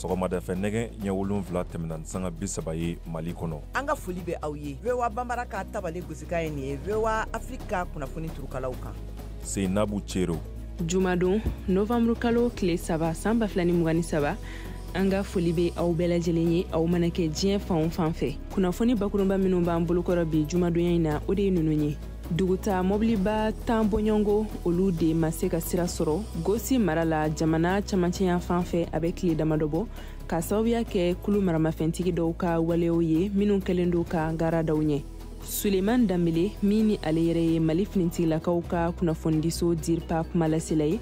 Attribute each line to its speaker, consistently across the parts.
Speaker 1: Sɔgɔmada fɛ nɛgɛ ɲɛ 7 tɛmɛna sanga 30 ye Mali kɔnɔ.
Speaker 2: An ka foli bɛ aw ye VOA Banbara ka tabale gosikan ye nin ye VOA Afrique ka kunnafoni turukalaw kan.
Speaker 1: Seinabu Cero.
Speaker 3: Jumadon novanburu kalo tile 3 san 2023, an ka foli bɛ aw bɛɛ lajɛlen ye, aw mana kɛ diɲɛ fan o fan fɛ. Kunnafoni bakurunba minnu b'an bolokɔrɔ bi jumadonya in na, o de ye ninnu ye. Duguta mɔbiliba 10 bɔɲɔgɔnko, olu de ma se ka sira sɔrɔ Gosi mara la jamana camancɛya fan fɛ a bɛ tile damadɔ bɔ, k'a sababuya kɛ kulu maramafɛntigi dɔw ka waleyaw ye minnu kɛlen don ka gara daw ɲɛ. Suleiman Danbele, min ni ale yɛrɛ ye Mali finitigilakaw ka kunnafonidiso DIRPA kumalasela ye,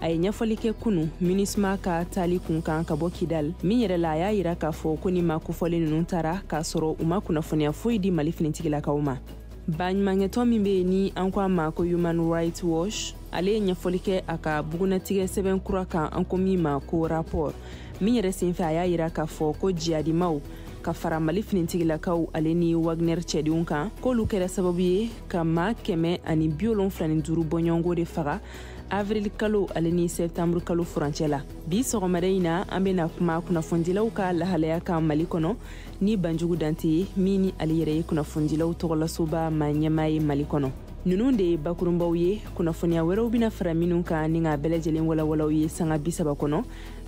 Speaker 3: a ye ɲɛfɔli kɛ kunu MINUSMA ka taali kun kan ka bɔ Kidal, min yɛrɛ la a y'a yira k'a fɔ ko ni maa kofɔlen ninnu taara k'a sɔrɔ u ma kunnafoniya foyi di Mali finitigilakaw ma. Baɲumankɛtɔn min bɛ yen ni an ko a ma ko Human Rights Watch, ale ye ɲɛfɔli kɛ a ka bugunatigɛ sɛbɛn kura kan an ko min ma ko rapport, min yɛrɛ senfɛ a y'a yira k'a fɔ ko jihadimaw ka fara Mali finitigilakaw ale ni Wagner cɛdenw kan, k'olu kɛra sababu ye ka maa 175 bɔɲɔgɔnko de faga avril kalo ale ni septembre kalo furancɛ la. Bi sɔgɔmada in na, an bɛna kuma kunnafonidilaw ka lahalaya kan Mali kɔnɔ ni Banjugu Dante ye, min ni ale yɛrɛ ye kunnafonidilaw tɔgɔlasoba maa ɲɛmaa ye Mali kɔnɔ. Ninnu de ye bakurunbaw ye, kunnafoniya wɛrɛw bɛna fara minnu kan ni k'a bɛɛ lajɛlen walawalaw ye sanga 30 kɔnɔ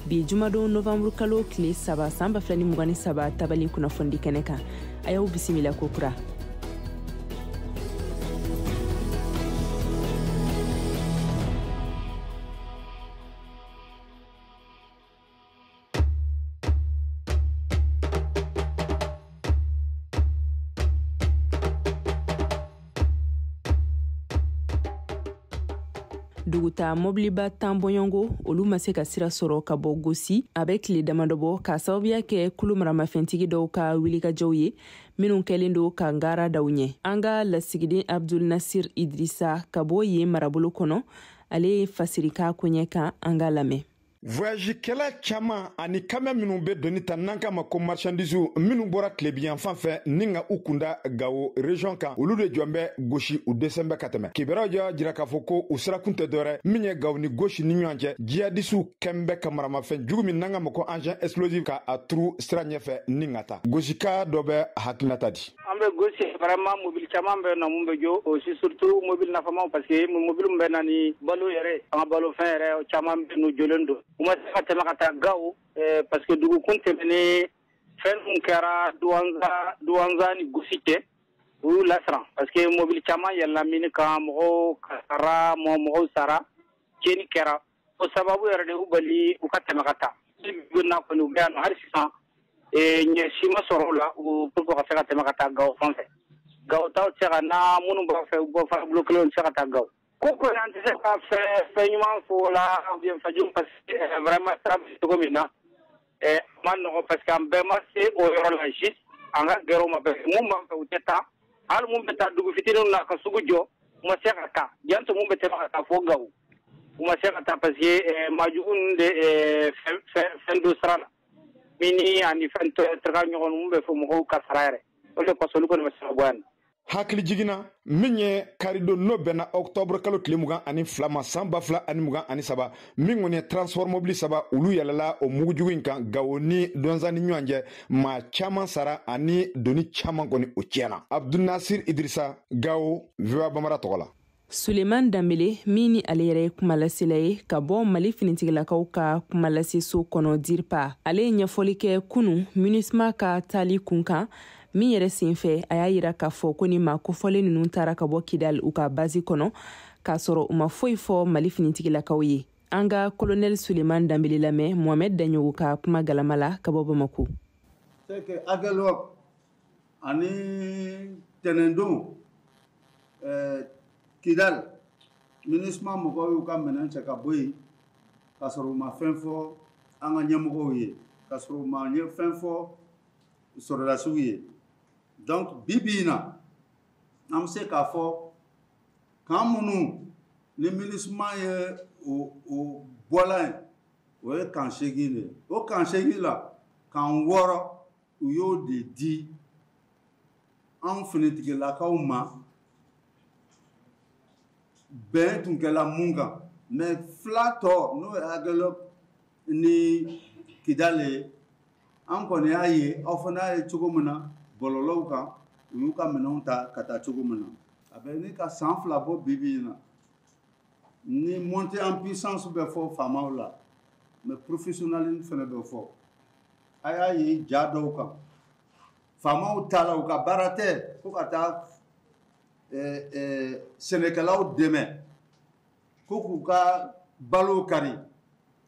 Speaker 3: bi jumadon novanburu kalo tile 3 san 2023 tabali kunnafonidi kɛnɛ kan. A y'aw bisimila ko kura. Duguta mɔbiliba 10 bɔɲɔgɔnko, olu ma se ka sira sɔrɔ ka bɔ Gosi a bɛ tile damadɔ bɔ, k'a sababuya kɛ kulu maramafɛntigi dɔw ka wulikajɔw ye minnu kɛlen don ka ngara daw ɲɛ. An ka lasigiden Abdul Nasir Idrissa ka bɔ yen marabolo kɔnɔ, ale ye fasirika koɲɛ kan, an ka lamɛn.
Speaker 4: Voyagekɛla caman ani kamiyon minnu bɛ doni ta n'an k'a ma ko marchandise, minnu bɔra tilebiyan fan fɛ ni ka u kunda Gawo région kan, olu de jɔn bɛ Gosi, u dɛsɛ bɛ ka tɛmɛ. Kibaruyaw y'a jira k'a fɔ ko u sirakun tɛ dɔwɛrɛ min ye Gawo ni Gosi ni ɲɔgɔn cɛ, jihadisiw kɛn bɛ ka maramafɛn jugu min n'an k'a ma ko engin explosif ka a turu sira ɲɛfɛ ni ka taa. Gosika dɔ bɛ hakilinata di.
Speaker 5: An bɛ Gosi, vraiment mobili caman bɛ na mun bɛ jɔ aussi, surtout mobili nafamaw, parce que mobili min bɛ na ni balo yɛrɛ, an ka balo fɛn yɛrɛ caman bɛ n'u jɔlen don, u ma se ka tɛmɛ ka taa Gawo, parce que dugukun tɛmɛnen fɛn min kɛra Douentza ni Gosi cɛ, u y'u lasiran, parce que mobili caman yɛlɛnna mini kan, mɔgɔw kasara, mɔgɔw sara, tiɲɛni kɛra. O sababu yɛrɛ de y'u bali u ka tɛmɛ ka taa. Na kɔni u bɛ yan nɔ hali sisan, ɲɛ si ma sɔrɔ o la pour que ka se ka tɛmɛ ka taa Gawo fan fɛ. Gawo taw tɛ se ka na, minnu b'a fɛ u bɔ farabolo kelenw tɛ se ka taa Gawo. Ko kɔni an tɛ se ka fɛn ɲuman fɔ o la ou bien fɛn jugu, parce que vraiment sira bɛ cogo min na, a ma nɔgɔn, parce que an bɛɛ ma se o yɔrɔ la, juste an ka gɛrɛ o ma, parce que mun b'an fɛ u tɛ taa, hali mun bɛ taa dugu fitininw na ka sugu jɔ, u ma se ka taa, janto mun bɛ tɛmɛ ka taa fo Gawo, u ma se ka taa, parce que maajugu ninnu de fɛn don sira la min ni ani fɛn tɛ ɲɔgɔn mun bɛ fɔ mɔgɔw ka sara yɛrɛ, o de kosɔn olu kɔni ma se ka bɔ yan.
Speaker 4: Hakili jiginna min ye karidon n'o bɛnna octobre kalo tile 22 ma san 2023, min kɔni ye transport mobili 3, olu yɛlɛla o mugujugu in kan Gawo ni Douentza ni ɲɔgɔn cɛ, maa caman sara ani doni caman kɔni o tiɲɛna. Abdul Nasir Idrissa, Gawo, VOA Bambara tɔgɔ la.
Speaker 3: Suleiman Danbele, min ni ale yɛrɛ ye kumalasela ye ka bɔ Mali finitigilakaw ka kumalaseso kɔnɔ DIRPA, ale ye ɲɛfɔli kɛ kunu MINUSMA ka taali kun kan, min yɛrɛ senfɛ a y'a yira k'a fɔ ko ni maa kofɔlen ninnu taara ka bɔ Kidal u ka basi kɔnɔ k'a sɔrɔ u ma foyi fɔ Mali finitigilakaw ye. An ka colonel Suleiman Danbele lamɛn Mohamed Daɲogo ka kuma galama la ka bɔ Bamako.
Speaker 6: C'est que Aguelhok ani tɛnɛndon, Kidal, MINUSMA mɔgɔw y'u ka minɛn cɛ ka bɔ yen k'a sɔrɔ u ma fɛn fɔ an ka ɲɛmɔgɔw ye, k'a sɔrɔ u ma fɛn fɔ sɔrɔdasiw ye. Donc bi bi in na, an bɛ se k'a fɔ kan minnu ni MINUSMA ye o bɔla yen, o ye kan 8 de ye. O kan 8 la, kan 6 u y'o de di an finitigilakaw ma, bɛn tun kɛla mun kan, mais fila tɔ n'o ye Aguelhok ni Kidal ye. An kɔni y'a ye, aw fana y'a ye cogo min na bɔlɔlɔw kan, u y'u ka minɛnw ta ka taa cogo min na. A bɛ ni ka san 2 bɔ bi bi in na, ni montée en puissance bɛ fɔ faamaw la, mais professionnalisme fana bɛ fɔ. A y'a ye ja dɔw kan, faamaw taara, u ka baara tɛ ko ka taa sɛnɛkɛlaw dɛmɛ ko k'u ka balo kari,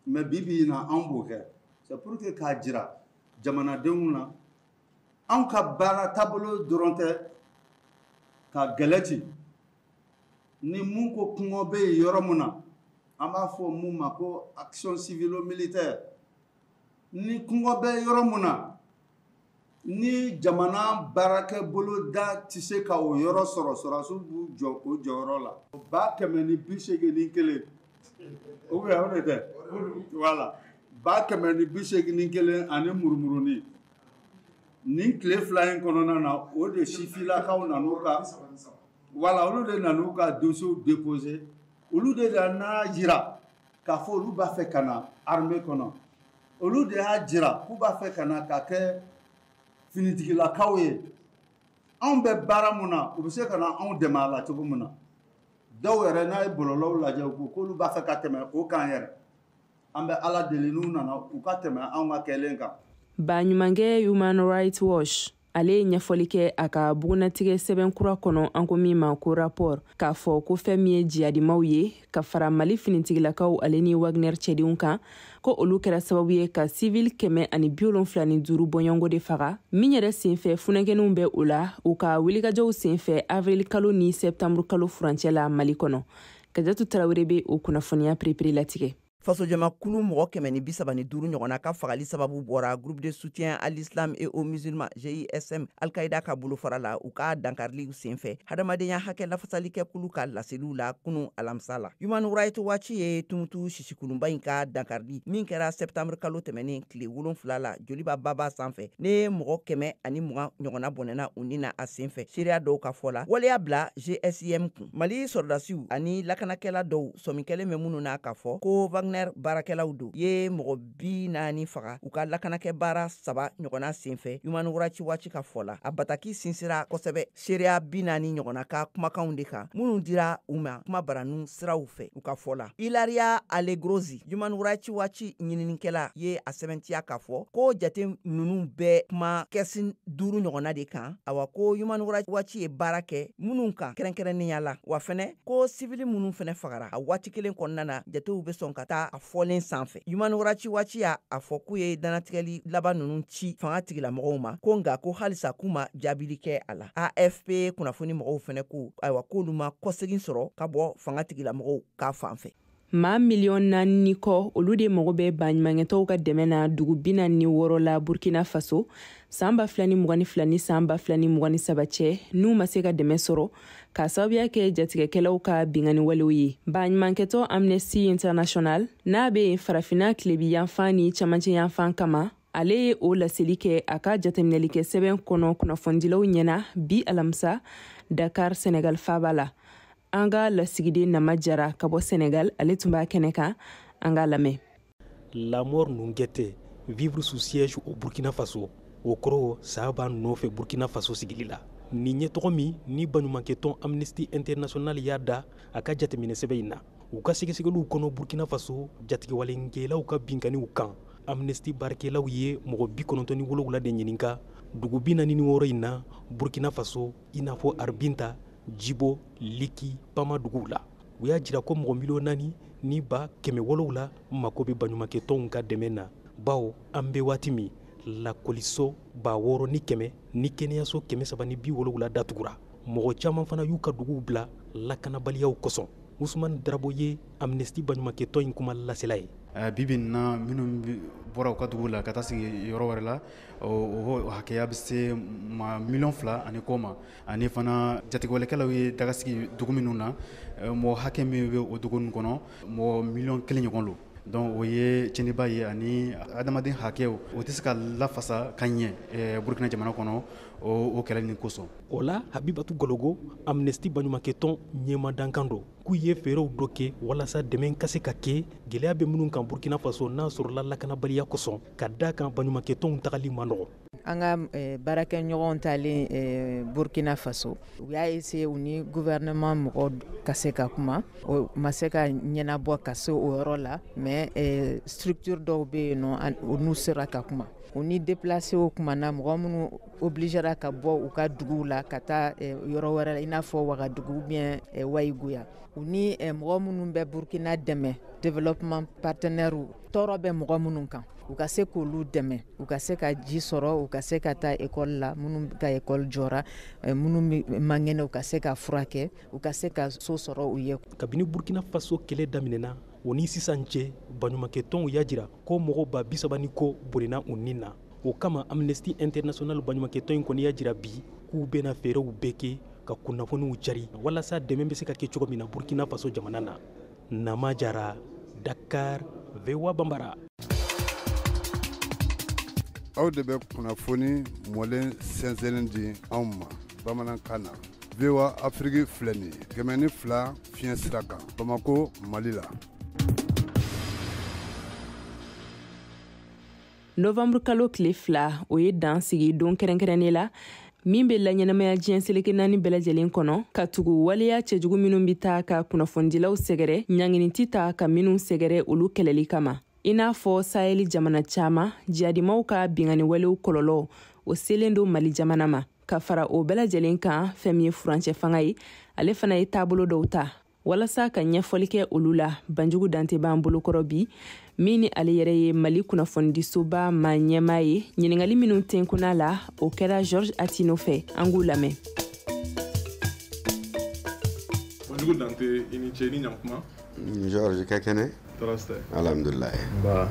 Speaker 6: mais bi bi in na anw b'o kɛ. C'est pour que k'a jira jamanadenw na, anw ka baara taabolo dɔrɔn tɛ ka gɛlɛ ci. Ni mun ko kɔngɔ bɛ yen yɔrɔ min na, an b'a fɔ mun ma ko action civilo-militaire. Ni kɔngɔ bɛ yɔrɔ min na, ni jamana baarakɛ boloda tɛ se ka o yɔrɔ sɔrɔ, sɔrɔdasiw b'u jɔ o jɔyɔrɔ la. 181, ou bien o de tɛ? Voilà, 181 ani murumurunin. Nin tile 2 in kɔnɔna na, o de sifilakaw nan'u ka, voilà, olu de nan'u ka dossier déposer. Olu de nana jira k'a fɔ olu b'a fɛ ka na armée kɔnɔ. Olu de y'a jira k'u b'a fɛ ka na ka kɛ finitigilakaw ye. Anw bɛ baara mun na, u bɛ se ka na anw dɛmɛ a la cogo min na. Dɔw yɛrɛ, n'a ye bɔlɔlɔw lajɛ, u ko k'olu b'a fɛ ka tɛmɛ o kan yɛrɛ. An bɛ Ala deli, n'u nana, u ka tɛmɛ anw ka kɛlen kan.
Speaker 3: Baɲumankɛ Human Rights Watch, ale ye ɲɛfɔli kɛ a ka bugunatigɛ sɛbɛn kura kɔnɔ, an ko min ma ko rapport, k'a fɔ ko fɛn min ye jihadimaw ye ka fara Mali finitigilakaw ale ni Wagner cɛdenw kan, ko olu kɛra sababu ye ka sivil 175 bɔɲɔgɔnko de faga, min yɛrɛ senfɛ funɛkɛninw bɛ o la, u ka wulikajɔw senfɛ avril kalo ni septembre kalo furancɛ la Mali kɔnɔ. Kajatu Tarawele bɛ o kunnafoniya perepere latigɛ.
Speaker 2: Fasojamakulu mɔgɔ 135 ɲɔgɔnna ka fagali sababu bɔra groupe de soutien à l'islam et aux musulmans GISM, Al-Qaïda ka bolofara la, u ka dankariliw senfɛ, hadamadenya hakɛ lafasalikɛkulu ka laseliw la kunu alamisa la. Human Rights Watch ye Tumutu sisikulunba in ka dankarili min kɛra septembre kalo tɛmɛnen tile 7 la Joliba baba sanfɛ, ne mɔgɔ 120 ɲɔgɔnna bɔnɛna u ni na a senfɛ, seereya dɔw ka fɔ la, waleya bila GSIM kun. Mali sɔrɔdasiw ani lakanakɛla dɔw sɔmi kɛlen bɛ minnu na k'a fɔ ko Wagner baarakɛlaw don, ye mɔgɔ 40 faga u ka lakanakɛ baara 3 ɲɔgɔnna senfɛ, Human Rights Watch ka fɔ la. A bataki sinsira kosɛbɛ seereya 40 ɲɔgɔnna ka kumakanw de kan minnu dira u ma kuma baranu siraw fɛ, u ka fɔ la. Ilaria Allegrozzi, Human Rights Watch ɲininikɛla ye, a sɛbɛntiya k'a fɔ ko jate ninnu bɛɛ kuma kɛsi 5 ɲɔgɔnna de kan, awa ko Human Rights Watch ye baara kɛ minnu kan kɛrɛnkɛrɛnnenya la, wa fɛnɛ ko sivili minnu fɛnɛ fagara a waati kelen kɔnɔna na, jatew bɛ sɔn ka taa a fɔlen sanfɛ. Human Rights Watch y'a a fɔ k'u ye danatigɛli laban ninnu ci fanga tigilamɔgɔw ma, ko nka ko halisa k'u ma jaabili kɛ a la. AFP kunnafoni mɔgɔw fɛnɛ ko ayiwa, k'olu ma kɔsegin sɔrɔ ka bɔ fanga tigilamɔgɔw ka fan fɛ.
Speaker 3: Maa miliyɔn 4 ni kɔ, olu de mago bɛ baɲumankɛtɔw ka dɛmɛ na dugu 46 la Burkina Faso san 2022 ni san 2023 cɛ, n'u ma se ka dɛmɛ sɔrɔ k'a sababuya kɛ jatigɛkɛlaw ka bingani walew ye. Baɲumankɛtɔ Amnesty International, n'a bɛ yen Farafinna tilebi yanfan ni camancɛ yanfan kama, ale ye o laseli kɛ a ka jateminɛlikɛ sɛbɛn kɔnɔ kunnafonidilaw ɲɛna bi alamisa Dakar, Senegal faaba la. An ka lasigiden Nama Jara ka bɔ Senegal, ale tun b'a kɛnɛ kan, an k'a lamɛn.
Speaker 7: La mort nous guette, vivre sous siège au Burkina Faso. O kɔrɔ, saya b'a nɔfɛ Burkina Faso sigili la. Nin ye tɔgɔ min ni baɲumankɛtɔn Amnesty International y'a da a ka jateminɛ sɛbɛn in na, u ka sɛgɛsɛgɛliw kɔnɔ Burkina Faso jatigɛwalenkɛlaw ka binkanniw kan. Amnesty baarakɛlaw ye mɔgɔ 97 de ɲininka dugu 46 in na Burkina Faso, i n'a fɔ Arbinta, Jibo, Liki, Pama duguw la. U y'a jira ko mɔgɔ 4,7 million mako bɛ baɲumankɛtɔnw ka dɛmɛ na, bawo an bɛ waati min, lakɔliso 6100 ni kɛnɛyaso 370 datugura. Mɔgɔ caman fana y'u ka duguw bila lakanabaliyaw kosɔn. Usumani Darabo ye Amnesty baɲumankɛtɔn in kuma lasela ye.
Speaker 8: Bi bi in na, minnu bɔra u ka dugu la ka taa sigi yɔrɔ wɛrɛ la, o hakɛya bɛ se ma 2.5 miliyɔn ani kɔ ma. Ani fana, jatigɛwalekɛlaw ye daga sigi dugu minnu na, mɔgɔ hakɛ min bɛ o dugu ninnu kɔnɔ, mɔgɔ 1 miliyɔn ɲɔgɔn don. Donc o ye tiɲɛniba ye, ani adamaden hakɛw o tɛ se ka lafasa ka ɲɛ Burukina jamana kɔnɔ o kɛlɛ nin kosɔn.
Speaker 7: O la, Habibatu Gologo, Amnesty baɲumankɛtɔn ɲɛmadankan don k'u ye fɛɛrɛw dɔ kɛ walasa dɛmɛ ka se ka kɛ gɛlɛya bɛ minnu kan Burkina Faso n'a sɔrɔla lakanabaliya kosɔn, ka da kan baɲumankɛtɔnw tagali man nɔgɔ.
Speaker 9: An ka baarakɛɲɔgɔnw taalen Burkina Faso, u y'a essayer u ni gouvernement mɔgɔw ka se ka kuma, o ma se ka ɲɛnabɔ ka se o yɔrɔ la, mais structure dɔw bɛ yen nɔ, u n'u sera ka kuma. U ni déplacé kumana, mɔgɔ minnu obligera ka bɔ u ka duguw la ka taa yɔrɔ wɛrɛ la, i n'a fɔ Wagadugu ou bien Wayiguya. U ni mɔgɔ minnu bɛ Burkina dɛmɛ, développement partenaire, tɔɔrɔ bɛ mɔgɔ minnu kan, u ka se k'olu dɛmɛ, u ka se ka ji sɔrɔ, u ka se ka taa ekɔli la, minnu ka ekɔli jɔra, minnu man kɛnɛ, u ka se ka furakɛ, u ka se ka so sɔrɔ u ye.
Speaker 7: Kabini Burkina Faso kɛlɛ daminɛna o ni sisan cɛ, baɲumankɛtɔnw y'a jira ko mɔgɔ 30,000 ni kɔ bɔnɛna u nin na. O kama, Amnesty International baɲumankɛtɔn in kɔni y'a jira bi k'u bɛna fɛɛrɛw bɛɛ kɛ ka kunnafoniw cari walasa dɛmɛ bɛ se ka kɛ cogo min na Burkina Faso jamana na. Nama Jara, Dakar, VOA Bambara.
Speaker 6: Aw de bɛ kunnafoni mɔlen sɛnsɛnnen di anw ma bamanankan na. VOA Afrique filɛ nin ye, 102 fiɲɛ sira kan, Bamako, Mali la.
Speaker 3: Novembre kalo tile 2, o ye dan sigi don kɛrɛnkɛrɛnnen la min bɛ laɲɛnamaya diɲɛ seleke 4 bɛɛ lajɛlen kɔnɔ, ka tugu waleya cɛjugu minnu bɛ taa ka kunnafonidilaw sɛgɛrɛ, ɲangini tɛ ta ka minnu sɛgɛrɛ olu kɛlɛli kama. I n'a fɔ Saheli jamana caman, jihadimaw ka binkanni walew kɔlɔlɔ o selen don Mali jamana ma. Ka fara o bɛɛ lajɛlen kan, fɛn min ye furancɛ fanga ye, ale fana ye taabolo dɔw ta walasa ka ɲɛfɔli kɛ olu la. Banjugu Dante b'an bolokɔrɔ bi, min ni ale yɛrɛ ye Mali kunnafonidisoba ma ɲɛmaa ye. Ɲininkali minnu tɛnkunna la, o kɛra Georges Attino fɛ, an k'u lamɛn.
Speaker 10: Banjugu Dante, i ni ce, i ni ɲankuma.
Speaker 11: Georges, ka kɛnɛ?
Speaker 10: Tɔɔrɔ tɛ.
Speaker 11: Alhamdulilayi.
Speaker 10: Nba.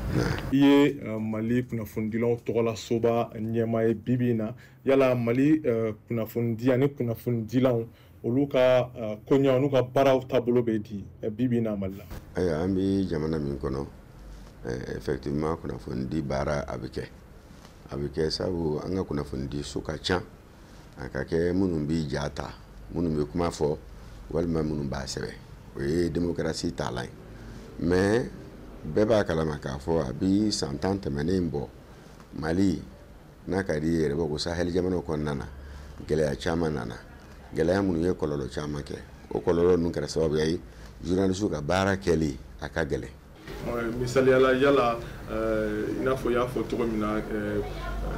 Speaker 10: I ye Mali kunnafonidilaw tɔgɔlasoba ɲɛmaa ye bi bi in na. Yala Mali kunnafonidi ani kunnafonidilaw, olu ka koɲɛw n'u ka baaraw taabolo bɛ di bi bi in na Mali la?
Speaker 11: Ayiwa, an bɛ jamana min kɔnɔ, effectivement kunnafonidi baara a bɛ kɛ. A bɛ kɛ sabu an ka kunnafonidi so ka ca. A ka kɛ minnu bɛ ja ta, minnu bɛ kuma fɔ, walima minnu b'a sɛbɛn. O ye démocratie taalan ye. Mais bɛɛ b'a kalama k'a fɔ a bi san 10 tɛmɛnen bɔ, Mali n'a ka di yɛrɛ bɔ ko Sahel jamanaw kɔnɔna na, gɛlɛya caman nana. Gɛlɛya minnu ye kɔlɔlɔ caman kɛ, o kɔlɔlɔ ninnu kɛra sababuya ye journaliste ka baara kɛli a ka gɛlɛn.
Speaker 10: Misaliyala, yala i n'a fɔ i y'a fɔ cogo min na,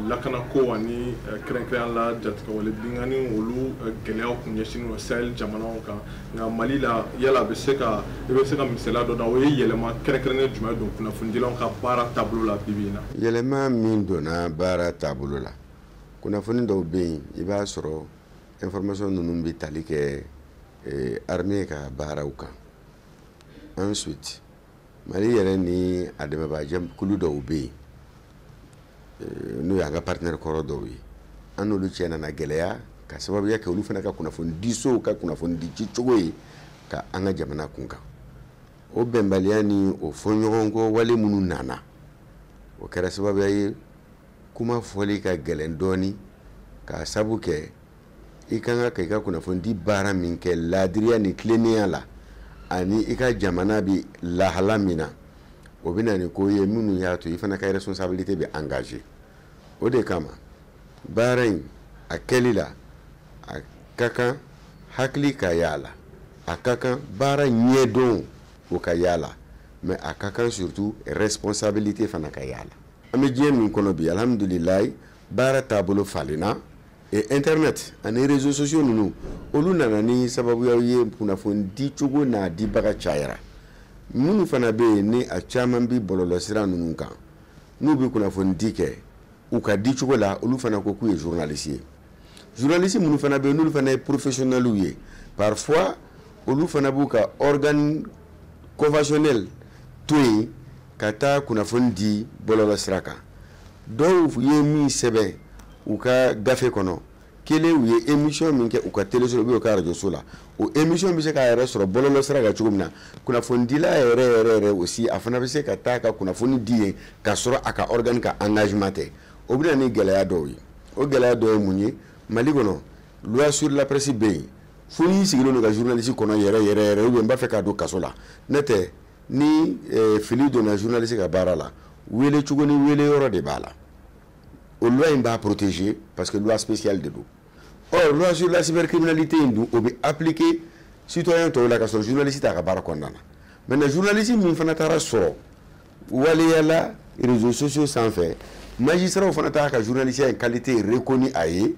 Speaker 10: lakanako ani kɛrɛnkɛrɛnya la jatigɛwale binkanni, olu gɛlɛyaw kun ɲɛsinnen don Sahel jamanaw kan. Nka Mali la, yala bɛ se ka i bɛ se ka misaliya dɔ da, o ye yɛlɛma kɛrɛnkɛrɛnnen jumɛn don kunnafonidilaw ka baara taabolo la bi bi in na?
Speaker 11: Yɛlɛma min donna baara taabolo la, kunnafoni dɔw bɛ yen, i b'a sɔrɔ information ninnu bɛ tali kɛ armée ka baaraw kan. Ensuite, Mali yɛrɛ ni a dɛmɛbaa dɔw bɛ yen, n'o y'an ka partenaire kɔrɔ dɔw ye, an n'olu cɛ nana gɛlɛya ka sababuya kɛ olu fana ka kunnafonidisow ka kunnafonidi cogo ye ka an ka jamana kun kan. O bɛnbaliya ni o fɔɲɔgɔnkɔ wale minnu nana, o kɛra sababuya ye kuma fɔli ka gɛlɛn dɔɔni, k'a sabu kɛ i kan ka i ka kunnafonidi baara min kɛ laadiriya ni tilennenya la, ani i ka jamana bi lahala min na, o bɛ na ni ko ye minnu y'a to i fana ka responsabilité bɛ engagé. O de kama baara in a kɛli la, a ka kan hakili ka y'a la, a ka kan baara ɲɛdɔn o ka y'a la, mais a ka kan surtout responsabilité fana ka y'a la. An bɛ diɲɛ min kɔnɔ bi, alhamdulilayi, baara taabolo falenna. Et internet ani réseaux sociaux ninnu, olu nana ni sababuyaw ye kunnafoni di cogo n'a dibaga cayara. Minnu fana bɛ yen ni a caman bɛ bɔlɔlɔsira ninnu kan, n'u bɛ kunnafoni di kɛ u ka di cogo la, olu fana ko k'u ye journaliste ye. Journaliste minnu fana bɛ yen, n'olu fana ye professionnels ye, parfois olu fana b'u ka organe conventionnel to yen ka taa kunnafoni di bɔlɔlɔsira kan. Dɔw ye min sɛbɛn u ka gafe kɔnɔ Kelen, u ye émission min kɛ u ka téléso la ou bien u ka radio la, o émission bɛ se k'a yɛrɛ sɔrɔ bɔlɔlɔ sira kan cogo min na, kunnafonidila yɛrɛ yɛrɛ yɛrɛ aussi, a fana bɛ se ka taa ka kunnafoni di yen k'a sɔrɔ a ka organe ka engagement tɛ. O bɛ na ni gɛlɛya dɔw ye. O gɛlɛya dɔ ye mun ye? Mali kɔnɔ, loi sur la presse bɛ yen, fo n'i sigilen don ka journaliste kɔnɔ yɛrɛ yɛrɛ yɛrɛ, ou bien n b'a fɛ k'a don kaso la. Ne tɛ ni fili donna journaliste ka baara la, wele cogo ni wele yɔrɔ de b'a la. O loi in b'a protéger parce que loi spéciale de don. Or loi sur la cybercriminalité in dun, o bɛ appliquer citoyen tɔw la ka sɔrɔ journaliste t'a ka baara kɔnɔna na. Maintenant, journaliste min fana taara sɔrɔ waleyala réseaux sociaux sanfɛ, magistrat fana t'a ka journaliste in qualité reconnue a ye,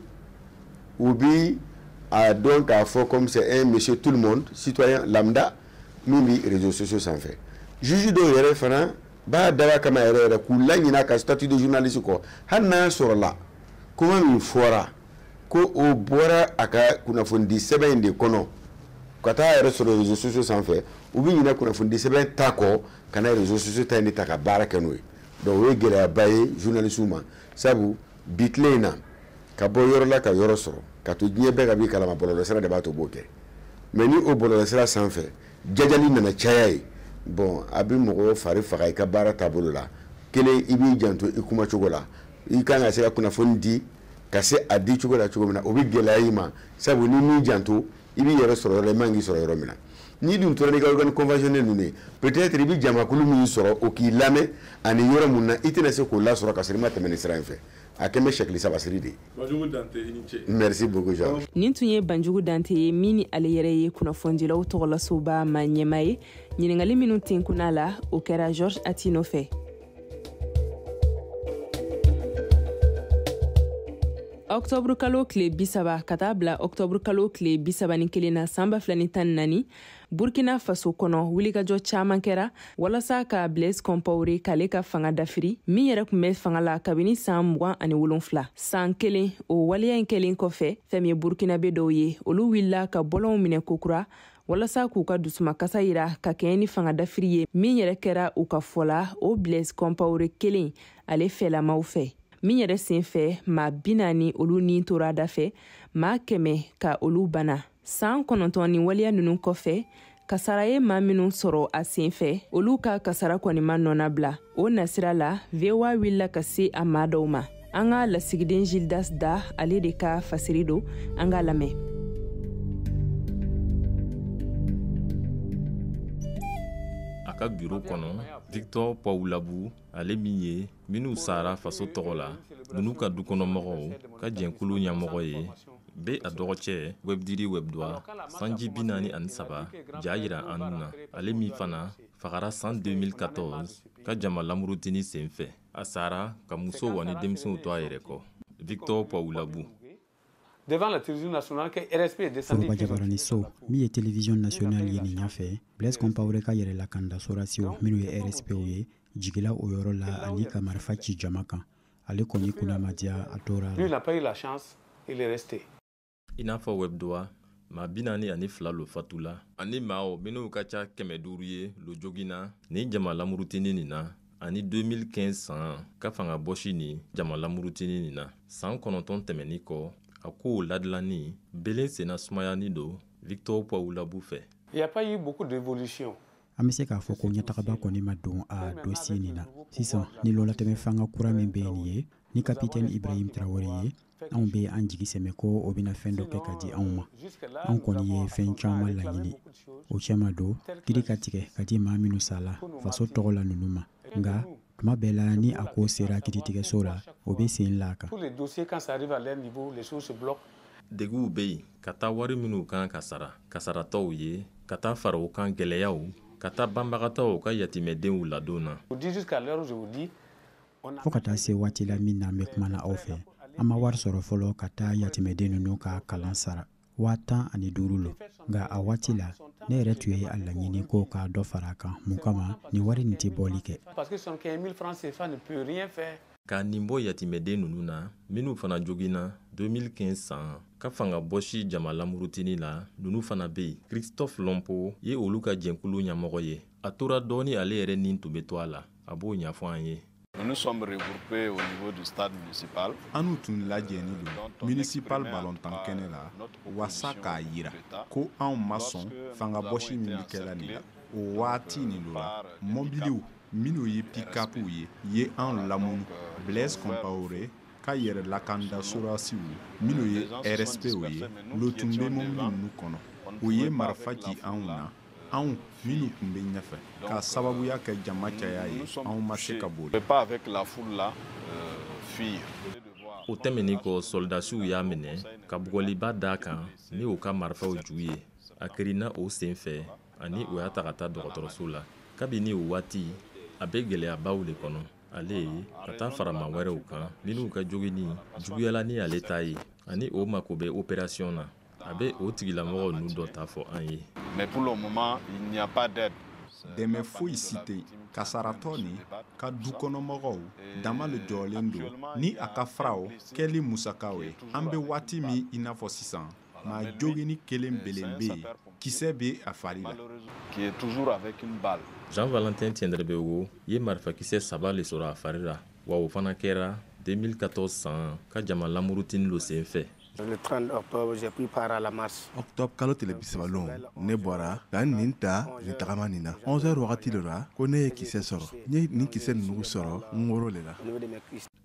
Speaker 11: u bi a dɔn k'a fɔ comme c'est un monsieur tout le monde, citoyen lambda min bi réseaux sociaux sanfɛ. Juge dɔw yɛrɛ fana b'a dab'a kama yɛrɛ yɛrɛ k'u laɲinɛ a ka statut de journaliste kɔ, hali n'a sɔrɔla kuma min fɔra ko o bɔra a ka kunnafonidi sɛbɛn in de kɔnɔ ka taa yɛrɛ sɔrɔ réseaux sociaux sanfɛ, u bɛ ɲinɛ kunnafonidi sɛbɛn ta kɔ ka na réseaux sociaux ta in de ta ka baara kɛ n'o ye. Donc o ye gɛlɛyaba ye journaliste ma, sabu bi tile in na, ka bɔ yɔrɔ la ka yɔrɔ sɔrɔ ka to diɲɛ bɛɛ ka b'i kalama, bɔlɔlɔsira de b'a to b'o kɛ. Mais ni o bɔlɔlɔsira sanfɛ jajali nana caya ye, bon, a bɛ mɔgɔ fari faga i ka baara taabolo la. Kelen, i b'i janto i kumacogo la, i kan ka se ka kunnafoni di ka se a di cogo la cogo min na, o bɛ gɛlɛya i ma, sabu ni m'i janto, i b'i yɛrɛ sɔrɔ yɔrɔ la i man k'i sɔrɔ yɔrɔ min na. N'i dun tora n'i ka organe conventionnel ninnu ye, peut-être i bɛ jamakulu min sɔrɔ o k'i lamɛn ani yɔrɔ mun na, i tɛna se k'o lasɔrɔ ka sɔrɔ i ma tɛmɛ nin sira in fɛ. A kɛn bɛ sɛkili sabasiri de ye.
Speaker 10: Banjugu Dante, i ni ce.
Speaker 11: Merci beaucoup, Georges.
Speaker 3: Nin tun ye Banjugu Dante ye, min ni ale yɛrɛ ye kunnafonidilaw tɔgɔlasoba ma ɲɛma ye. Ɲininkali minnu tenkunna la, o kɛra Georges Atino fɛ. Octobre kalo tile 30 ka taa bila octobre kalo tile 31 na san 2014, Burkina Faso kɔnɔ, wulikajɔ caman kɛra walasa ka Blaise Compaoré k'ale ka fanga dafiri, min yɛrɛ tun bɛ fanga la kabini san 27. San kelen o waleya in kɛlen kɔfɛ, fɛn min ye Burkinabé dɔw ye, olu wulila ka bɔlɔnw minɛ kokura walasa k'u ka dusumakasa yira ka kɛɲɛ ni fanga dafiri ye, min yɛrɛ kɛra u ka fɔ la o Blaise Compaoré kelen ale fɛlamaw fɛ, min yɛrɛ sen fɛ maa 40 olu ni tora da fɛ, maa 100 ka olu bana. San 9 ni waleya ninnu kɔfɛ, kasara ye maa minnu sɔrɔ a sen fɛ, olu ka kasara kɔni ma nɔna bila. O nasira la, VOA wulila ka se a maa dɔw ma. An ka lasigiden Gildas Da, ale de ka fasiri don, an k'a lamɛn.
Speaker 1: A ka biro kɔnɔ, Victor Paulabu, ale min ye minnu sara faso tɔgɔ la ninnu ka dukɔnɔmɔgɔw ka jɛnkulu ɲɛmɔgɔ ye, bɛ a dɔgɔcɛ Webdiri Webdoa sanji 43 ja yira an na, ale min fana fagara san 2014 ka jama lamurutini sen fɛ. A sara ka muso wa ni denmisɛnw to a yɛrɛ kɔ. Victor Paulabu.
Speaker 12: Devant la télévision nationale que RSP est descendu.
Speaker 13: Foroba jabaraniso min ye télévision nationale ye nin ɲɛfɛ, Blaise Compaoré ka yɛrɛ lakanda sorasiw minnu ye RSPw ye, jigila o yɔrɔ la ani ka marifa ci jama kan. Ale kɔni kunna ma diya, a tora.
Speaker 12: Lui, il n'a pas eu la chance, il est resté.
Speaker 1: I n'a fɔ Webdoa, maa 42 lo fatula ani maaw minnu ka ca 500 ye lo joginna ni jama lamurutini nin na, ani 2015 san ka fanga bɔsi ni jama lamurutini nin na. San 9 tɛmɛni kɔ, a kow ladilanni belen senna sumayani don Victor Paulabu fɛ.
Speaker 12: Il n'y a pas eu beaucoup d'évolution.
Speaker 13: An bɛ se k'a fɔ ko ɲɛtagaba kɔni ma don a dossier nin na. Sisan ni lɔlatɛmɛ fanga kura min bɛ nin ye ni capitaine Ibrahim Traoré ye, anw bɛ an jigi sɛmɛ ko o bɛna fɛn dɔ kɛ ka di anw ma. Anw kɔni ye fɛn caman laɲini, o cɛma don kiri ka tigɛ ka di maa minnu sala faso tɔgɔ la ninnu ma. Nka tuma bɛɛ la, ni a ko sera kiiritigɛso la, o bɛ sen la a kan.
Speaker 12: Tous les dossiers, quand ça arrive à leur niveau, les choses se bloquent.
Speaker 1: Deguw bɛ yen ka taa wari minnu kan ka sara kasaratɔw ye, ka taa fara o kan gɛlɛyaw, ka taa banbagatɔw ka yatimɛdenw ladon na.
Speaker 12: Je vous dis jusqu'à l'heure où je vous dis,
Speaker 13: Fo ka taa se waati la min na an bɛ kuma na aw fɛ, an ma wari sɔrɔ fɔlɔ ka taa yatimɛden ninnu ka kalan sara. 15,000 lo. Nka a waati la, ne yɛrɛ tun ye a laɲini ko ka dɔ fara a kan. Mun kama nin wari nin tɛ bɔli kɛ?
Speaker 12: Parce que 75 000 francs CFA ne peut rien faire.
Speaker 1: Ka nin bɔ yatimɛden ninnu na minnu fana joginna 2015 san ka fanga bɔsi jama lamurutini la, ninnu fana bɛ yen. Christophe Lompo ye olu ka jɛnkulu ɲɛmɔgɔ ye. A tora dɔɔni ale yɛrɛ nin tun bɛ to a la, a b'o ɲɛfɔ an ye.
Speaker 14: Nous sommes regroupés au niveau du stade municipal.
Speaker 15: An tun lajɛni don municipal balontan kɛnɛ la wasa k'a yira ko anw ma sɔn fanga bɔsi min bɛ kɛla nin la. O waati nin lo la, mɔbiliw minnu ye pick-upw ye anw lamunu. Blaise Compaoré ka yɛrɛ lakanda sorasiw minnu ye RSPw ye lo tun bɛ mɔbili ninnu kɔnɔ. U ye marifa ci anw na, anw minnu tun bɛ ɲɛfɛ, k'a sababuya kɛ jama caya ye, anw ma se ka boli.
Speaker 1: O tɛmɛnin kɔ, sɔrɔdasiw y'a minɛ ka bugɔliba d'a kan ni u ka marifaw ju ye. A kirinna o sen fɛ ani u y'a ta ka taa dɔgɔtɔrɔso la. Kabini o waati, a bɛ gɛlɛyabaw de kɔnɔ. Ale ka taa fara maa wɛrɛw kan minnu ka joginni juguyala ni ale ta ye, ani o mako bɛ opération na. A bɛ o tigilamɔgɔw ninnu dɔ ta fɔ an ye.
Speaker 14: Mais pour le moment, il n'y a pas d'aide.
Speaker 15: Dɛmɛ foyi si tɛ yen. Kasaratɔ nin ka dukɔnɔmɔgɔw dama le jɔlen don ni a ka furaw kɛli musakaw ye. An bɛ waati min i n'a fɔ sisan, maa joginni kelen belen bɛ yen, kisɛ bɛ a fari la.
Speaker 14: Qui est toujours avec une balle.
Speaker 1: Jean-Valentin Tiendrebeogo ye marifakisɛ 3 le sɔrɔ a fari la, wa o fana kɛra 2014 san ka jama lamurutini lo sen fɛ.
Speaker 16: Le 30 octobre, j'ai pris part à la marche.
Speaker 17: Octobre kalo tile 30 lon, ne bɔra ka nin ta nin tagama nin na. 11h wagati de la ko ne ye kisɛ sɔrɔ. N ye nin kisɛ ninnu sɔrɔ n woro le la.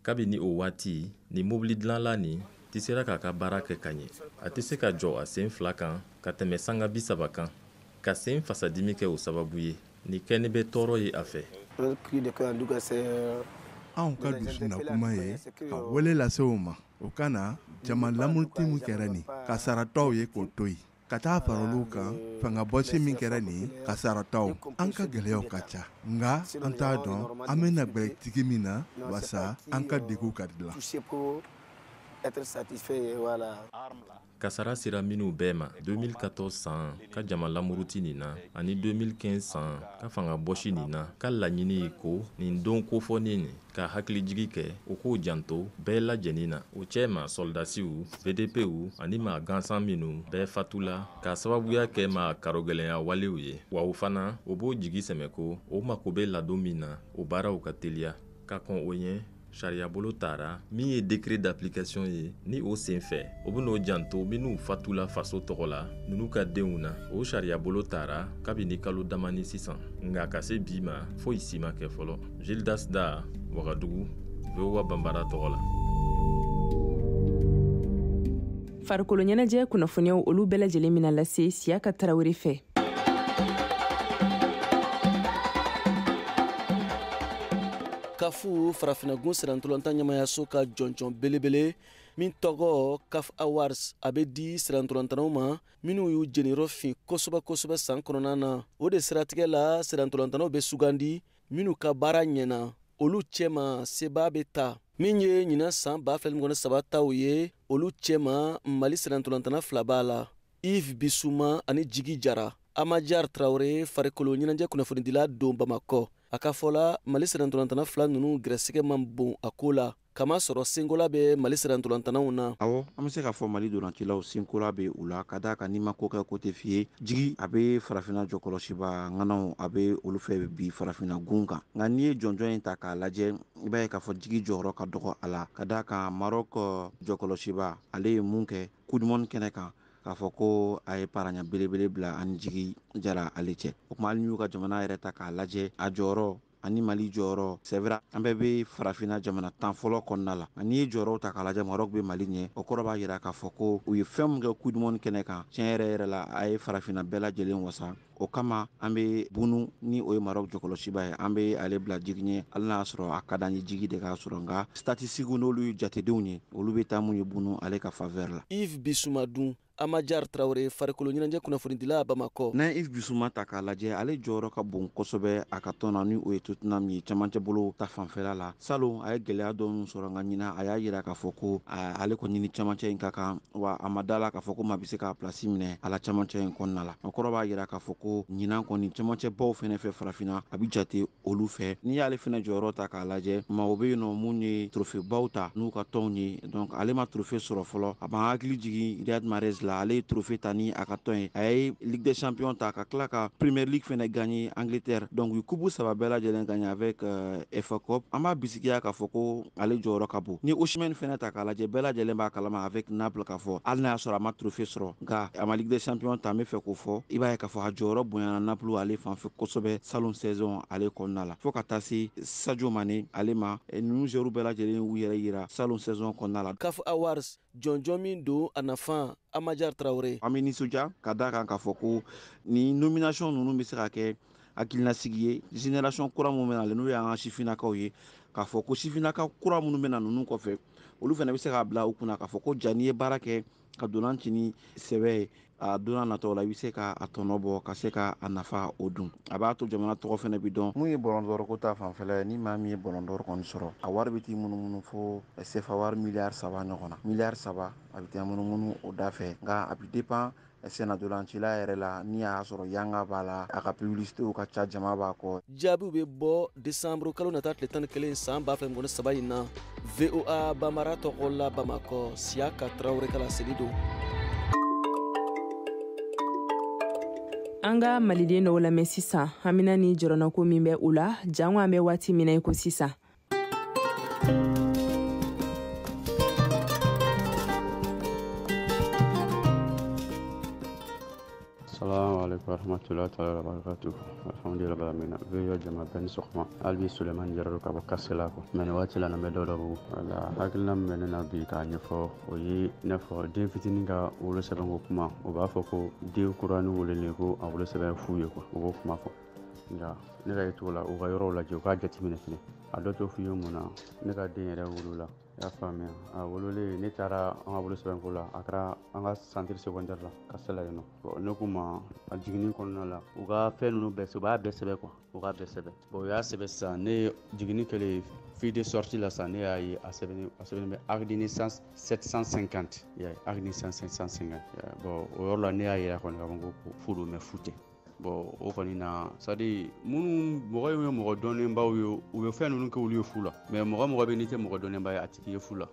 Speaker 1: Kabini o waati, nin mobili dilanla nin tɛ sera k'a ka baara kɛ ka ɲɛ. A tɛ se ka jɔ a sen 2 kan ka tɛmɛ sanga 30 kan. Ka sen fasadimi kɛ o sababu ye. Nin kɛni bɛ tɔɔrɔ ye a fɛ.
Speaker 17: Anw ka dusunna kuma ye ka wele lase o ma. O kana jama lamuruti min kɛra nin, kasaratɔw ye k'o to yen, ka taa fara olu kan fanga bɔsi min kɛra nin, kasaratɔw. An ka gɛlɛyaw ka ca, nka an t'a dɔn an bɛna gbɛrɛtigi min na wasa an ka degun ka dilan.
Speaker 1: Kasara sera minnu bɛɛ ma 2014 san ka jama lamuruti nin na ani 2015 san ka fanga bɔsi nin na, ka laɲini ye ko nin don kofɔnen nin ka hakilijigi kɛ o k'o janto bɛɛ lajɛnin na. O cɛma sɔrɔdasiw, VDPw ani maa gansan minnu bɛɛ fatula k'a sababuya kɛ maa karogɛlɛnya walew ye. Wa o fana o b'o jigi sɛmɛ ko o mako bɛ ladon min na, o baaraw ka teliya. Ka kɔn o ɲɛ, sariyabolo tara min ye décret d'application ye, ni o sen fɛ o bɛn'o janto minnu fatula faso tɔgɔ la ninnu ka denw na. O sariyabolo tara kabini kalo damani sisan, nka ka se bi ma foyi si ma kɛ fɔlɔ. Gildas Da, Wagadugu, VOA Banbara tɔgɔ la.
Speaker 3: Farikolo ɲɛnajɛ kunnafoniyaw olu bɛɛ lajɛlen mina lase Siyaka Tarawele fɛ.
Speaker 18: Kafu farafinagun sirantolontan ɲɛmayaso ka jɔnjɔn belebele min tɔgɔ CAF Awards, a bɛ di sirantolontannaw ma minnu y'u jeniyɔrɔ fin kosɛbɛ kosɛbɛ san kɔnɔna na. O de siratigɛ la, sirantolontannaw bɛ sugandi minnu ka baara ɲɛna, olu cɛma seba bɛ ta. Min ye ɲinan san 2023 taw ye, olu cɛma Mali sirantolontanna 2 b'a la, Yves Bissouma ani Jigi Jara. Amajar Traoré, farikolo ɲɛnajɛ kunnafonidila don Bamakɔ. A ka fɔ la, Mali sirantolontanna 2 ninnu gɛrɛsɛgɛ man bon a ko la, kamasɔrɔ senkola bɛ Mali sirantolontannaw na.
Speaker 19: Awɔ, an bɛ se k'a fɔ Mali dolancilaw senkola bɛ u la, ka d'a kan n'i ma ko kɛ ko tɛ f'i ye. Jigi a bɛ farafinna jɔkɔlɔsiba ŋanaw, a bɛ olu fɛ bi farafinna gun kan. Nka n'i ye jɔnjɔn in ta k'a lajɛ, i b'a ye k'a fɔ Jigi jɔyɔrɔ ka dɔgɔ a la, ka d'a kan Maroc jɔkɔlɔsiba ale ye mun kɛ Coupe du monde kɛnɛ kan, k'a fɔ ko a ye paraɲa belebele bila ani Jigi Jara ale cɛ. O tuma hali n'u ka jamana yɛrɛ ta k'a lajɛ, a jɔyɔrɔ ani Mali jɔyɔrɔ, c'est vrai an bɛɛ bɛ farafinna jamana 10 fɔlɔ kɔnɔna la, nka n'i ye jɔyɔrɔw ta k'a lajɛ, Maroc bɛ Mali ɲɛ. O kɔrɔ b'a jira k'a fɔ ko u ye fɛn min kɛ Coupe du monde kɛnɛ kan, tiɲɛ yɛrɛ yɛrɛ la, a ye farafinna bɛɛ lajɛlen wasa. O kama an bɛ Bunu, ni o ye Maroc jɔkɔlɔsiba ye, an bɛ ale bila Jigi ɲɛ, hali n'a y'a sɔrɔ a ka d'an ye Jigi de k'a sɔrɔ, nka statistiques n'olu ye jatedenw ye, olu bɛ taa mun ye Bunu ale ka faveur la.
Speaker 18: Yves Bissouma dun, Amajar Traoré, farikolo ɲɛnajɛ kunnafonidila Bamakɔ.
Speaker 19: N'an ye Yves Bissouma ta k'a lajɛ, ale jɔyɔrɔ ka bon kosɛbɛ a ka tɔn na, ni o ye Tottenham ye camancɛ bolo ta fanfɛla la. Salon a ye gɛlɛya dɔɔni sɔrɔ, nka ɲinan a y'a jira k'a fɔ ko ale kɔni ni camancɛ in ka kan, wa a ma da la k'a fɔ ko maa bɛ se k'a place minɛ a la camancɛ in kɔnɔna la. O kɔrɔ b'a jira k'a fɔ ko ɲinan kɔni camancɛbaw fɛnɛ fɛ farafinna a bɛ jate olu fɛ. N'i y'ale fɛnɛ jɔyɔrɔ ta k'a lajɛ, maaw bɛ yen nɔ mun ye trophée baw ta n'u ka tɔnw ye, donc ale ma trophée sɔrɔ fɔlɔ. A b'an hakili jigin Riyad Mahrez la. la, ale ye trophée ta ni a ka tɔn ye. A ye Ligue des Champions ta ka tila ka Premier League fɛnɛ gagné Angleterre. Donc u ye coupe 3 bɛɛ lajɛlen gagné avec FA Cup. An b'a bisigiya k'a fɔ ko ale jɔyɔrɔ ka bon. Ni Osimhen fɛnɛ ta k'a lajɛ, bɛɛ lajɛlen b'a kalama avec Naples k'a fɔ hali n'a y'a sɔrɔ a ma trophée sɔrɔ, nka a ma Ligue des Champions ta. N bɛ fɛ k'o fɔ, i b'a ye k'a fɔ a jɔyɔrɔ bonyana Naples ale fan fɛ kosɛbɛ salon saison ale kɔnɔna la, fo ka taa se Sadio Mane ale ma. Ninnu joueurs bɛɛ lajɛlen y'u yɛrɛ yira salon saison kɔnɔna la.
Speaker 18: CAF Awards jɔnjɔn min don a nafa, Amajar Traoré.
Speaker 19: An bɛ nisɔndiya ka da kan k'a fɔ ko ni nomination ninnu bɛ se ka kɛ hakilinasigi ye génération kura min bɛ na n'o y'an ka sifinnakaw ye, k'a fɔ ko sifinnaka kura minnu bɛ na ninnu kɔfɛ, olu fana bɛ se k'a bila u kunna k'a fɔ ko ja n'i ye baara kɛ ka dolan ci ni sɛbɛ ye, a donna natɔ la i bɛ se ka a tɔnɔ bɔ ka se ka a nafa o dun. A b'a to jamana tɔgɔ fana bi dɔn. Mun ye ballon d'or ko ta fanfɛla ye, ni maa min ye ballon d'or kɔni sɔrɔ, a wari bɛ t'i munumunu fo CFA wari miliyari 3 ɲɔgɔn na. Miliyari 3 a bɛ taa munumunu o da fɛ, nka a bɛ dépend sennadolancila yɛrɛ la. Ni y'a sɔrɔ yanga b'a la, a ka publicité ka ca, jama b'a kɔ.
Speaker 18: Jaabiw bɛ bɔ décembre kalo nata tile 11 san 2023 in na. VOA Bambara tɔgɔ la Bamakɔ, Siyaka Traoré ka laseli don.
Speaker 3: An ka maliden dɔw lamɛn sisan, hamina ni jɔrɔnako min bɛ u la, jango an bɛ waati min na i ko sisan.
Speaker 20: Salamu alaikum warahmatullahi ta'ala wabarakatuh. Alhamdulillah rabbil alamin. VOA jama bɛɛ ni sɔgɔma. Hali bi Sulemani Jara ka bɔ Kasela kɔ. Mais nin waati la, n bɛ dɔ dɔ wala hakilina min bɛ ne na bi k'a ɲɛfɔ, o ye i n'a fɔ den fitinin ka wolosɛbɛnko kuma. U b'a fɔ ko den kurani wololen ko a wolosɛbɛn fu ye quoi. U b'o kuma fɔ. Nka ne ka yecogo la, u ka yɔrɔw lajɛ, u k'a jateminɛ fɛnɛ. A dɔ t'o f'i ye mun na, ne ka den yɛrɛ wolola. I y'a faamuya, a wololen ne taara an ka wolosɛbɛnko la, a kɛra an ka centre secondaire la Kasela yen nɔ. Ne k'u ma a jiginni kɔnɔna la, u ka fɛn ninnu bɛɛ, u b'a bɛɛ sɛbɛn quoi, u k'a bɛɛ sɛbɛn. Bon, u y'a sɛbɛn sisan, ne ye jiginni kɛlen fille de sortie la sisan, ne y'a ye a sɛbɛnnen bɛ acte de naissance 750. I y'a ye, acte de naissance 750. Bon, o yɔrɔ la ne y'a yira kɔni k'a fɔ ko fu don, mais fu tɛ. Bon, o kɔni na, c'est à dire minnu mɔgɔ ye mɔgɔ dɔnnenbaw ye, u bɛ fɛn ninnu kɛ olu ye fu la. Mais mɔgɔ bɛ n'i tɛ mɔgɔ dɔnnenba ye, a tigi ye fu la.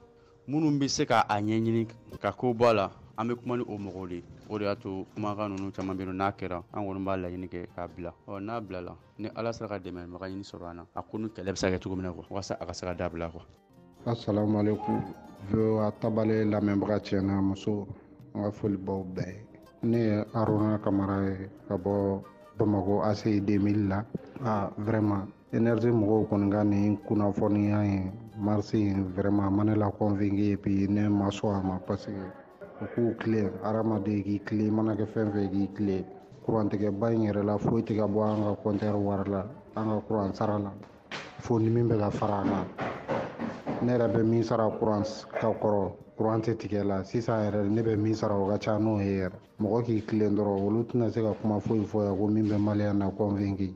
Speaker 20: Minnu bɛ se k'a ɲɛɲini ka ko bɔ a la, an bɛ kuma ni o mɔgɔw de ye. O de y'a to kumakan ninnu caman bɛ yen, n'a kɛra an kɔni b'a laɲini kɛ k'a bila. Ɔ n'a bilala, ni Ala sera ka dɛmɛbaga ɲini sɔrɔ an na, a ko ni kɛlɛ bɛ se ka kɛ cogo min na quoi, walasa a ka se ka dabila quoi.
Speaker 21: Assalamu alaikum. VOA tabale lamɛnbaga cɛ n'a muso, n ka foli b'aw bɛɛ ye. Ne ye Aruna Kamara ye ka bɔ Bamakɔ ACI 2000 la. Ah, vraiment énergie mɔgɔw kɔni ka nin kunnafoniya in marché in vraiment a ma ne la convaincu, et puis ne ma sɔn a ma, parce que u k'u tilen, hadamaden k'i tilen, i mana kɛ fɛn fɛn k'i tilen. Kurantigɛba in yɛrɛ la, foyi tɛ ka bɔ an ka compteur wari la, an ka kuran sara la, fo ni min bɛ ka fara a kan. Ne yɛrɛ bɛ min sara kuran ka kɔrɔ, kuran tɛ tigɛ la sisan yɛrɛ, ne bɛ min sara o ka ca n'o ye yɛrɛ. Mɔgɔ k'i tilen dɔrɔn, olu tɛna se ka kuma foyi fɔ yan ko min bɛ maliyɛn na convaincu.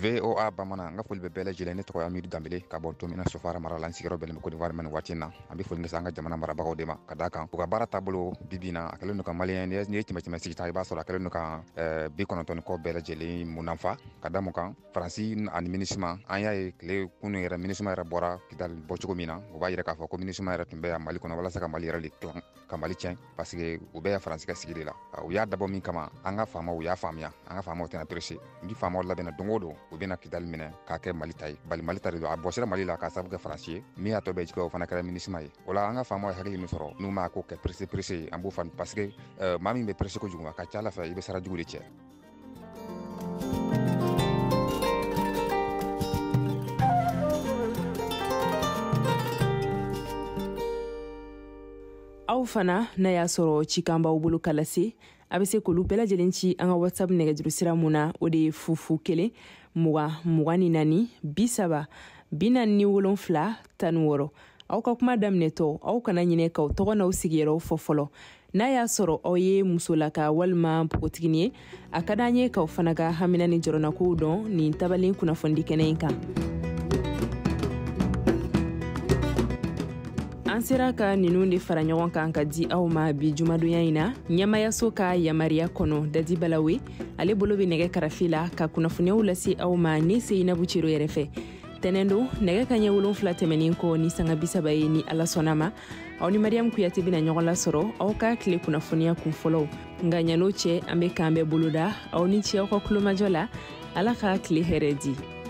Speaker 22: VOA Bamanan, n ka foli bɛ bɛɛ lajɛlen. Ne tɔgɔ ye Amidu Danbele ka bɔ Tomina Sofara mara la, n sigiyɔrɔ bɛnnen bɛ Côte d'Ivoire ma nin waati in na. An bɛ foli lase an ka jamana marabagaw de ma, ka d'a kan u ka baara taabolo bi bi in na, a kɛlen don ka maliyɛn, n'i ye 100 sigi ta, i b'a sɔrɔ a kɛlen don ka 90 kɔ bɛɛ lajɛlen munnafa. Ka da mun kan, Faransi ani MINUSMA, an y'a ye tile kunun yɛrɛ, MINUSMA yɛrɛ bɔra Kidali bɔ cogo min na, o b'a yira k'a fɔ ko MINUSMA yɛrɛ tun bɛ yan Mali kɔnɔ walasa ka Mali yɛrɛ de tilan, ka Mali tiɲɛ, parce que u bɛ yan Faransi ka sigi de la. U y'a dabɔ min kama, an ka faamaw y'a faamuya, an ka faamaw tɛna pressé. Ni faamaw labɛnna don o don, u bɛna Kidali minɛ k'a kɛ Mali ta ye. Bali Mali ta de don, a bɔsira Mali la k'a sababu kɛ Faransi ye, min y'a tɔ bɛɛ jigin, o fana kɛra MINUSMA ye. O la an ka faamaw ye hakili min sɔrɔ, n'u m'a ko kɛ pressé pressé ye, an b'o faamu, parce que maa min bɛ pressé kojugu, a ka ca Ala fɛ i bɛ sara jugu de cɛ.
Speaker 3: Aw fana n'a y'a sɔrɔ cikan b'aw bolo ka lase, a bɛ se k'olu bɛɛ lajɛlen ci an ka WhatsApp nɛgɛjuru sira mun na, o de ye 0 0 1 20 24 30 47 16. Aw ka kuma daminɛtɔ, aw kana ɲinɛ k'aw tɔgɔ n'aw sigiyɔrɔw fɔ fɔlɔ. N'a y'a sɔrɔ aw ye musolaka walima npogotigini ye, a ka d'an ye k'aw fana ka hamina ni jɔrɔnakow dɔn nin tabalen kunnafonidi kɛnɛ in kan. An An sera ka ninnu de fara ɲɔgɔn kan ka di aw ma bi jumadonya in na ɲɛmayaso ka yamaruya kɔnɔ. Dadi Balawe, ale bolo bɛ nɛgɛ karafe la ka kunnafoniyaw lase aw ma. Ne Seyinabu Cero yɛrɛ fɛ, tɛnɛn don, nɛgɛ ka ɲɛ 7 tɛmɛnen kɔ ni sanga 30 ye, ni Ala sɔnna ma, aw ni Mariyamu Kuyate bɛna ɲɔgɔn lasɔrɔ aw ka tile kunnafoniya kun fɔlɔw. Nka ɲan'o cɛ, an bɛ k'an bɛɛ boloda. Aw ni ce aw ka kulomajɔ la. Ala ka tile hɛrɛ di.